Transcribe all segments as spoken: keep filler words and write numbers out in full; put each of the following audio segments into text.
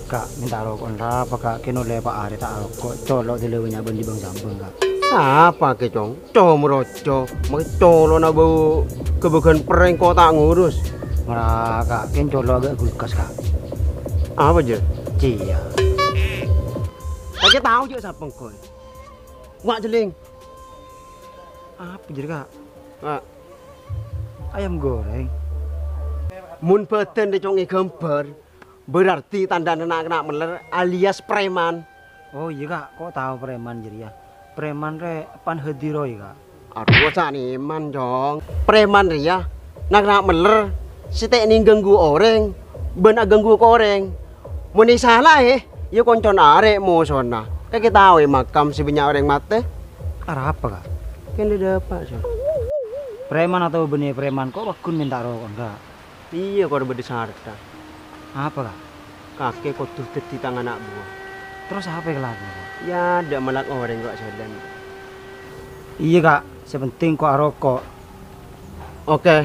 Ka', mènta roko' arapa, Ka'? Kèng ollè pa' arè ta' aroko', colo' dilebbi nyabân jibâng-jambâng, Ka'. Apa kè, Cong? Comroco, makkè colo'na bâu ghâbâghân perrèng ko' ta' ngurus. Mara, Ka', kèng colo' aghâ' kulkas, Ka'. Apa, Jâ? Iyâ. Kakè tao jâ' sapa engko'? Wa' jhelling. Apa jârèya, Ka'? Wa'. Ayam goreng. Mon bâdân rè, Cong, èghâmbhâr, berarti tandhâna na'-kana' mellèr alias preman. Oh, iyâ, Ka', ko' tao preman jârèya. Preman rè pan hadiro, yâ, Ka'. Adhu, sanèman, Cong. Preman rèya na'-kana' mellèr sè ta' onèng ganggu orèng bân aghânggu ka orèng. Mon èsalaè, yâ koncon arè' mosona. Kakè tao è makam sè bânnya' orèng matè? Arapa, Ka'? Kèng dâpa', Cong. Preman otabâ bânnè preman, ko' pagghun mènta roko'an, Ka'? Iyâ, kor bâdâ saratna. Apa, Ka'? Kakè kodhu dhâddhi tang ana' buwâ. Terros apa èkalakona, Ka'? Yâ, dâ' mellak orèng ko' jhâlân. Iyâ, Ka'. Sè penting ko' aroko'. Oke.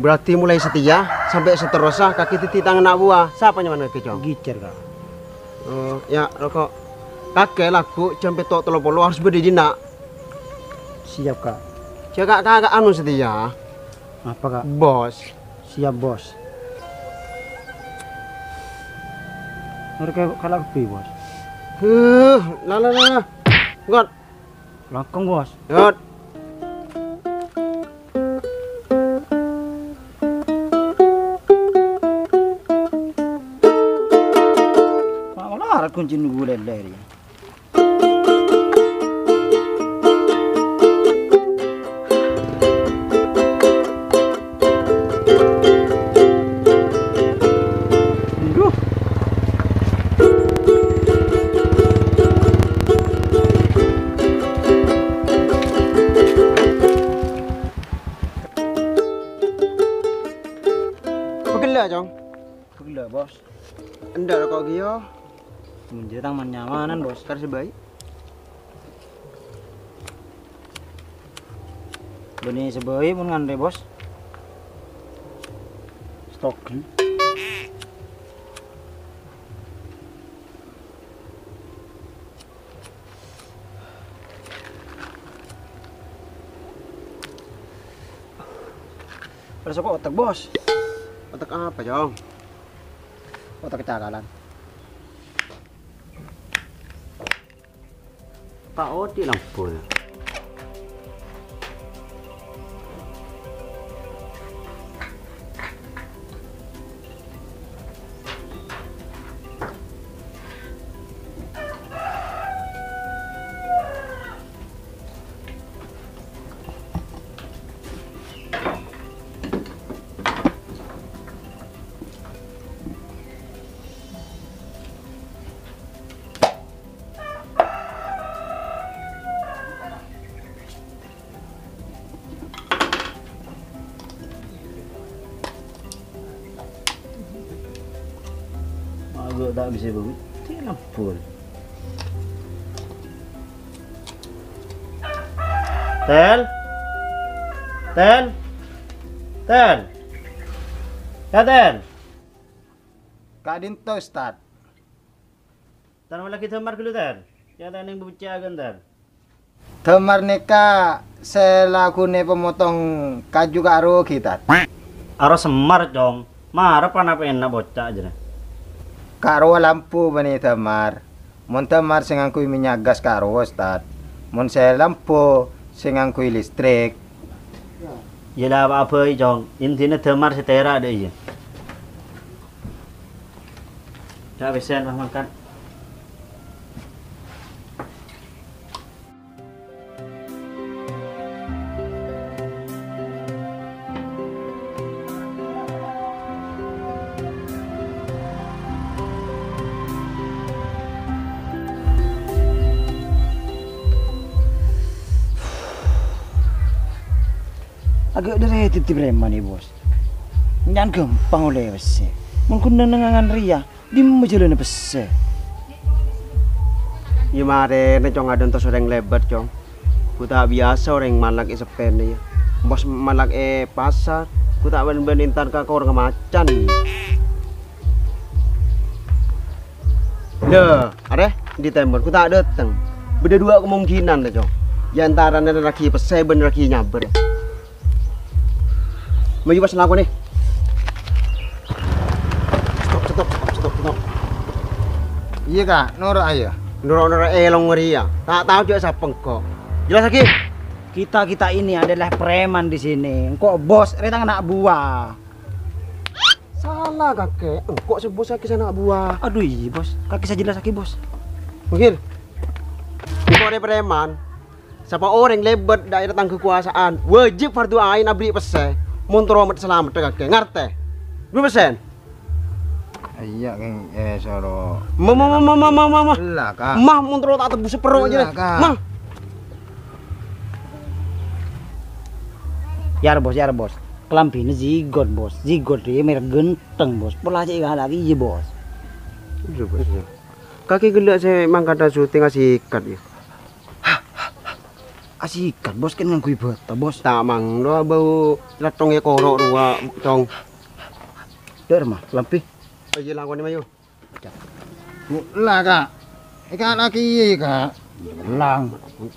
Berarti mulai satèya sampè' saterrossa kakè dhâddhi tang ana' buwâ. Sapa nyamana kakè, Cong? Ghijar, Ka'. Oh, yâ, roko'. Kakè lagghu' jam pètto' tello polo harus bâdâ è dinna'. Siap, Ka'. Jâ' Ka', Ka', Ka', anu satèya. Apa, Ka'? Bos. Siap, Bos. Ngarè ka-, kala kabbhi, Bos. Huh, la, la, la, la. Ngot. Langkong, Bos. Ngot. Malar kuncina ghulâ lèri. Duh. Pegella, Cong. Pegella, Bos. Endâ' roko' kèya. Mon jârèya tang man-nyamanan, Bos. Kar sè bhâi. Bânnè sè bhâi mon nganrè, Bos. Stogen. Rasa kok otek, Bos. Otek apa, Cong? Otek kecakalan. Ta' odi' lampuna. Agak tak bisa begitu, ampun. Tel? Tel? Tel? Ya, Tel? Ka'dinto, Ustad. Tan, mala ghi' Damar ghâllu, Tan. Yâ, ta' nèng bâbâcca'aghin, Tan. Damar nèka sè laghuna pamotong kaju ka'rowa ghi, Tan? Aro Semar, Cong. Mara panapa enna' bocca' jârèya. Ka'rowa lampu bânnè Damar. Mon Damar sè ngangghuy mènnya' gas ka'rowa, Ustad. Mon sè lampu sè ngangghuy listrik. Yâ la, apa bhâi, Cong. Intina Damar sè tèra' dâ' iyâ. Dah, pèssèna, Rahman, kan. Agak dâri dhâddhi preman, yâ, Bos. Nya'an ghâmpang ollè pèssè. Mon ghun neng-neng ngangan rèya, dimma jhâlânna pèssè? Yâ, marèna, Cong, adântos orèng lèbât, Cong. Ghu ta' biyasa orèng malak è seppèna, yâ. Bos malak è pasar, ghu ta' bân-bân entar ka korang macan. Lha, arè, andi' tèmbhâr, ghu ta' dâteng. Bâdâ duwâ' kamongginan, lè, Cong. Yâ, antarana raghi pèssè bân raghi nyabâr. Mayu pas lakonè. Stop, stop, stop, stop, stop. Iyâ, Ka', noro' aja. Noro'-noro' èlong rèya. Ta' tao jhâ' sapa engko'. Jelas lagi? Kita-kita ini adalah preman di sini. Engko' bos, rè tang ana' buwâ. Sala, kakè. Engko' sè bos kakè sè ana' buwâ. Aduh, iyâ, bos. Kakè sè jelas lagi, bos. Mungkin. Engko' rè preman. Sapa orèng lèbât daerah tangghâ kobâsaan, wajib fardu ain aberri' pèssè. Mon terro met-, salamet, kakè. Ngartè? Dua persen? Iyâ, Kèng. Eh, soro. Ma, ma, ma, ma, ma, ma, ma, ma. Ella, Ka'. Mah, mon terro ta' tebus saperro Ella, jârèya. Ka'. Mah. Yâ, Bos, yâ, Bos. Kalambhina zigot, Bos. Zigot rèya merek ghântheng, Bos. Pola cè' èkala'aghi, iyâ, Bos. Iyâ, Bos, iyâ. Kakè ghellâ' sè mangkada syuting asikat, yâ. Asikat, Bos, kan ngangghuy bâta, Bos. Ta' manglo abâu lathong èkoro' rowa, Cong. Dâ' remma, kalambhi. Ayo, lakonè, mayu. Ella, Ka'. Èkala'aghi, Ka'. Ella.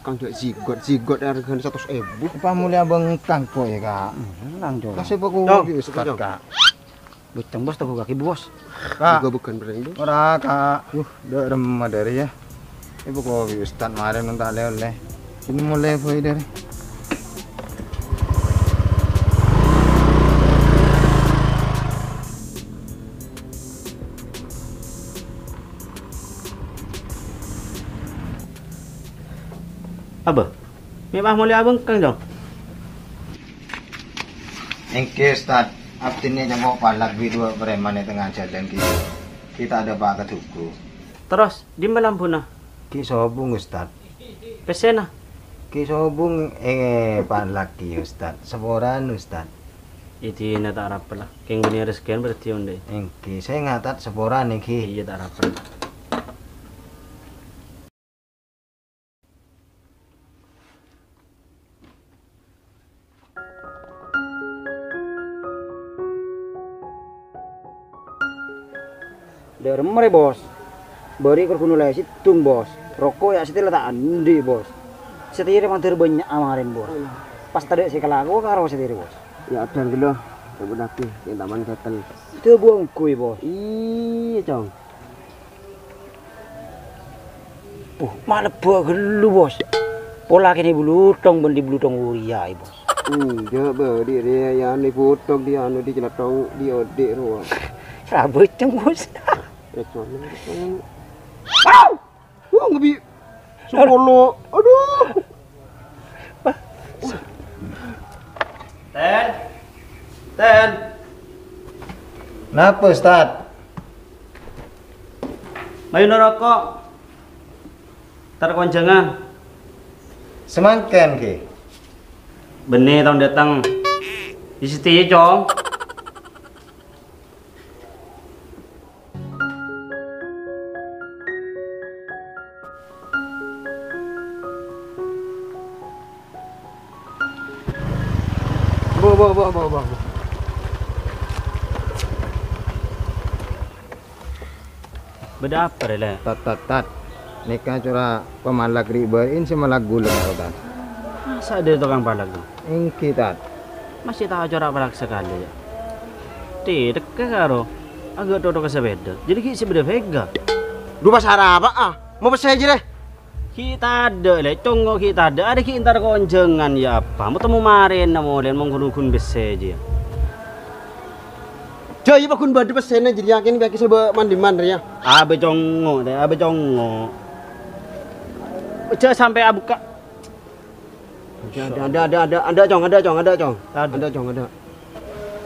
Kang jhâ' zigot, zigot arghâna satos èbu. Pamolè abângkang kok, yâ, Ka'. Ella, Cong. Kasih pokok Cong, Ustad, Cong. Ka'. Boceng, Bos, tabugâ'âghi, Bos. Ka'. Bugâ-bugân pereng, Bos. Ora, Ka'. Uh, dâ' remma dâri, yâ. Ibu kopi Ustad marèn mon ta' lè-ollè. Sini mulai, boy, dâri. Abah, mè' pas molè abângkang, Cong? Èngghi, Ustad. Abdhina nyengko' palak bi' duwâ' preman è tengnga jhâlân ghi'. Ghi' ta' dâpa' ka dhugu. Terros, dimma lambuna? Ghi' sobung, Ustad. Pèssèna? Ghi' sobung, eh, palak ghi', Ustad. Saporana, Ustad. Idina ta' arapa la. Kèng bânnè rejhekkèna berarti ondhi. Èngghi, sènga', Tad, saporana, èngghi. Iyâ, ta' arapa la. Dâ' remma rè, Bos. Bâri' kor ghun ollè sèttong, Bos. Roko' yâ satèya la ta' andi', Bos. Satèya rè mandhâr bânnya'a marèn, Bos. Pas tadâ' sè kalako karo satèya rè, Bos. Yâ, adân ghâllu, èbâdhâ'aghi, yâ, taman kètèl. Dâbu ongghuy, Bos. Iyâ, Cong. Puh, malebbhâ ghâllu, Bos. Pola kènè bluthong bân di bluthong Uria, Bos. Enjâ', bâ', di' rèya, yâ, ni bluthong di' anu, di' celathong, di' odi' rowa. Rabâceng, Bos. Eh, Cong, Cong. Au! Wah, ngebi. Sepuluh. Aduh. Ten. Ten. Napa, Ustad? Mayu naroko'. Tar konjhângan. Samangkèn, Ki. Bânnè taon dâteng. Di siti, Cong. Bo, bo, bo, bo, bo, bo. Bâdâ apa rè, Lè'? Tat, tat, tat. Nèka cora' pamalak ri' bâri'in sè malak ghulâ karo, Tat. Masa' dâri tokang palak, Lè'? Èngghi, Tat. Masih ta' cora' palak sakalè, yâ? Tèdhekka karo. Aghâ' thothoka sapèda. Jadi ghi' sè bâdâ pèga. Dhu pasara apa, ah? Mau pèssè jârèya? Ghi' tadâ', Lè', congngo' ghi' tadâ', arè ghi' entar konjhângan, yâ, apa? Mau temmo marèna molèn, mon ghun-ghun pèssè jâ. Jâ, iyâ, paggun bâdâ pèssèna jârèya, kèng bâgi sè bâ-, man-dimman rèya. Abâ congngo', Lè', abâ congngo'. Jâ sampè' abukka'. Adâ', adâ', adâ', adâ', adâ', Cong, adâ', Cong, adâ', Cong. Adâ'. Adâ', Cong, adâ'.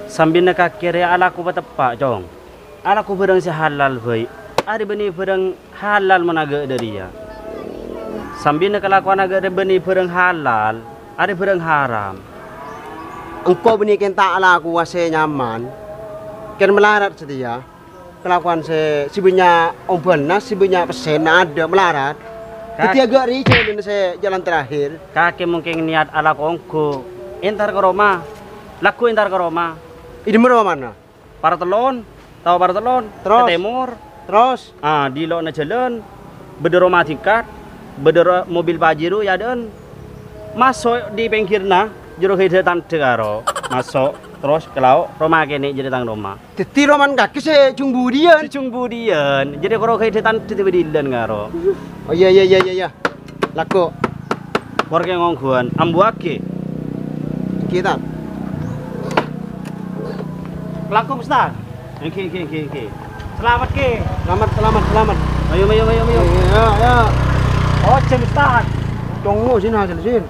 Sambina kakè rè alako pateppa', Cong. Alako bhârâng sè halal bhâi. Arè bânnè bhârâng halal mon aghâ' dâriyâ. Sambina kalakowan aghâ' rè bânnè bhârâng halal, arè bhârâng haram. Engko' bânnè kèng ta' alakowa sè nyaman. Kèng malarat satèya. Kalakowan sè, sè bânnya' ombhâna, sè bânnya' pèssèna adâ' malarat. Ka- Dhâddhi aghâ' rèya jhâlânna sè jhâlân terakhir. Kakè mungkin niat alako ongghu. Entar ka roma. Lagghu entar ka roma. È dimma romana? Partellon. Tao Partellon? Terros? Ka tèmor. Terros? Ah, è lo'na jhâlân, bâdâ roma tingkat, bâdâ ro-, mobil Pajero è adâ'ân. Maso' è pèngghirra, jârèya ghi' tandhâ karo. Maso', terros kalao', roma kènè' jârèya tang roma. Dhâddhi romana kakè sè jhung budiyân? Sè jhung budiyân, jârèya karo ghi' tandhâ è bâdâ è dâlân karo. Oh, iyâ, iyâ, iyâ, iyâ, iyâ. Lagghu'. Por kè ngongghuwân, ambuwâghi. Èngghi, Tan. Langkong, Ustaz. Èngghi, èngghi, èngghi, èngghi. Salamet, Kè. Salamet, salamet, salamet. Ayo, ayo, ayo, ayo. Iyâ, iyâ. Ojhân, Ustaz. Tunggu sini hasil sini.